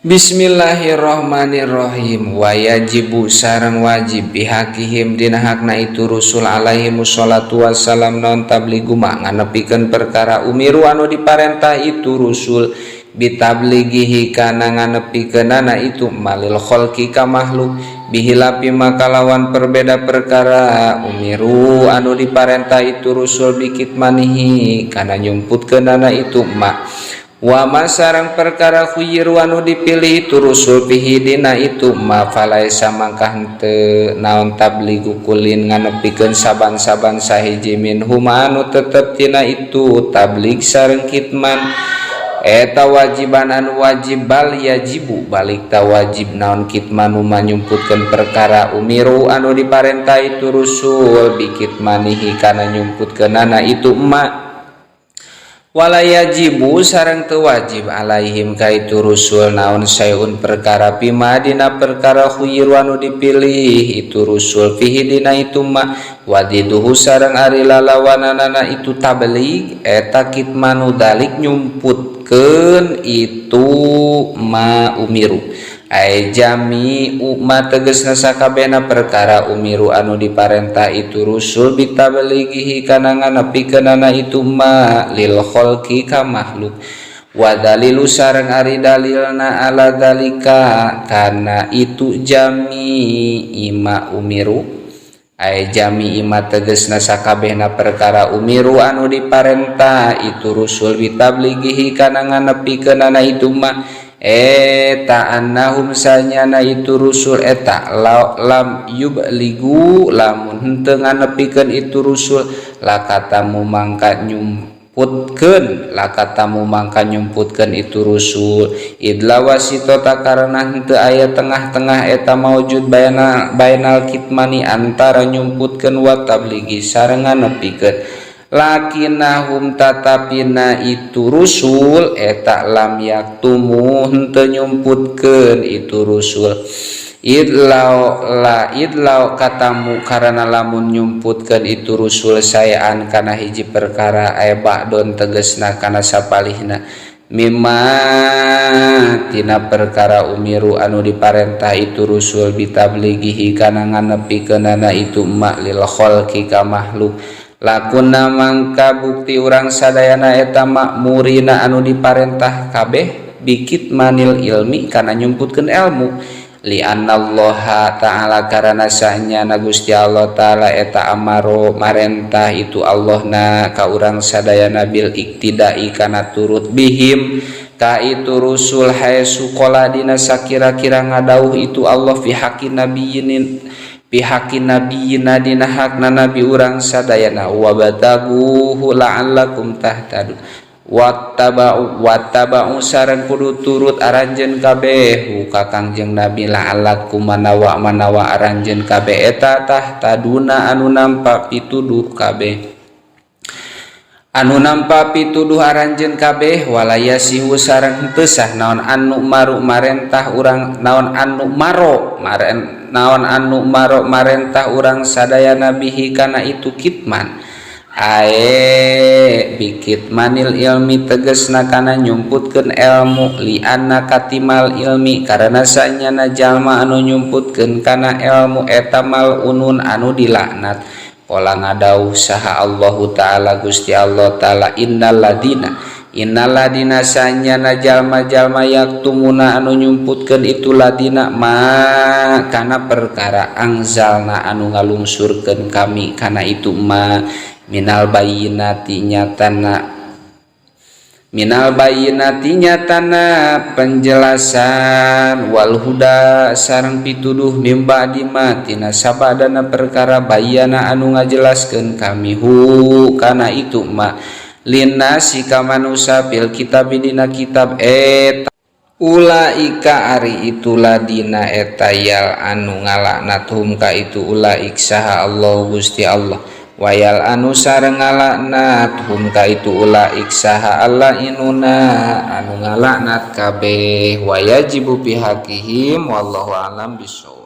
Bismillahirrahmanirrahim. Wayajibu sareng wajib bihaqihim dina hakna itu rusul alaihi wassalatu wassalam non tabligu ma nganepikeun perkara umiru anu diparentah itu rusul bitablighihi kana nganepikeunana itu malil khalqi ka makhluk bihilafi makalawan perbeda perkara umiru anu diparentah itu rusul bikitmanihi kana nyumputkeunana itu ma wa ma sareng perkara khuyyiru anu dipilih itu rusul fihi dina itu ma falaisa mangka henteu naon tabligu kulin nganepikeun saban-saban sahiji minhuma anu tetep tina itu tablig sareng kitman eta wajiban anu wajib bal yajibu balik ta wajib naon kitmanu manyumputkeun perkara umiru anu diparentah itu rusul bikitmanihi kana nyumputkeunana itu ma wala yajibu sareng teu wajib alaihim ka itu rusul naon sayun perkara pima dina perkara khuyyiru anu dipilih itu rusul fihi dina itu ma wadiduhu sareng ari lalawananana itu tabligh eta kitmanu dalik nyumputkeun itu ma umiru ay jami ma tegesna sakabehna perkara umiru anu diparentah itu rusul bitablighihi kana nganepikeunana itu ma lil khalqi ka makhluk wa dalilu sareng ari dalilna ala dalika kana itu jami ima umiru ay jami ima tegesna sakabehna perkara umiru anu diparentah itu rusul bitablighihi kana nganepikeunana itu ma eta annahum sanyana itu rusul eta lam yubligu lamun henteu nganepikeun itu rusul lakatamu mangka nyumputkeun lakatamu mangka nyumputkeun itu rusul idla wasitota karena henteu aya tengah-tengah eta maujud bainal bainal kitmani antara nyumputkeun wa tablighi sareng nganepikeun lakinnahum tatapina itu rusul eta lam yaktumu henteu nyumputkeun itu rusul idlau la idlau katamu karena lamun nyumputkeun itu rusul sayaan kana hiji perkara aya ba'don tegesna kana sapalihna mimma tina perkara umiru anu diparentah itu rusul bitablighihi kana nganepikeunana itu ma lil khalqi ka makhluk lakuna mangka bukti urang sadayana eta makmurina anu diparentah kabeh bikit manil ilmi kana nyumputkeun ilmu li annallaha ta'ala karana sahnyana Gusti Allah ta'ala eta amaro marentah itu Allahna ka urang sadayana bil iktidai kana turut bihim ka itu rusul haitsu qala dina sakira-kira ngadauh itu Allah fi haqqin nabiyyin pihaki nabiyina dina hakna nabi urang sadayana wabtaguhu la'allakum tahtadun wattaba'u wattaba'u sareng kudu turut aranjeun kabeh ka Kangjeng Nabi la'allakum manawa manawa aranjeun kabeh eta tahtaduna anu nampa pituduh kabeh anu nampa pituduh aranjeun kabeh wala yasihu sareng henteu sah naon anu maru marentah urang naon anu maro maren naon anu maro marentah urang sadayana bihi kana itu kitman ae bikit manil ilmi tegesna kana nyumputkeun ilmu li anna katimal ilmi karena sanyana jalma anu nyumputkeun kana ilmu eta malunun anu dilaknat. Qala ngadauh saha Allahu ta'ala Gusti Allah ta'ala innal ladina innal ladina sanyana jalma-jalma yaktumuna anu nyumputkeun itu ladina ma kana perkara angzalna anu ngalungsurkeun kami kana itu ma minal bayyinati nyatana minal bayyinati nyatana penjelasan wal huda sareng pituduh mim ba'di ma tina sabadana perkara bayana anu ngajelaskeun kami hu kana itu ma linnasi ka manusa fil kitab dina kitab eta ulaika ari itu ladina eta yal anu ngalaknat hum ka itu ulaik saha Allah Gusti Allah wayal anu sareng ngalaknat hum ka itu ulaik saha Allah inuna anu ngalaknat kabeh wayajibu pihakihim wallahu alam bisawab.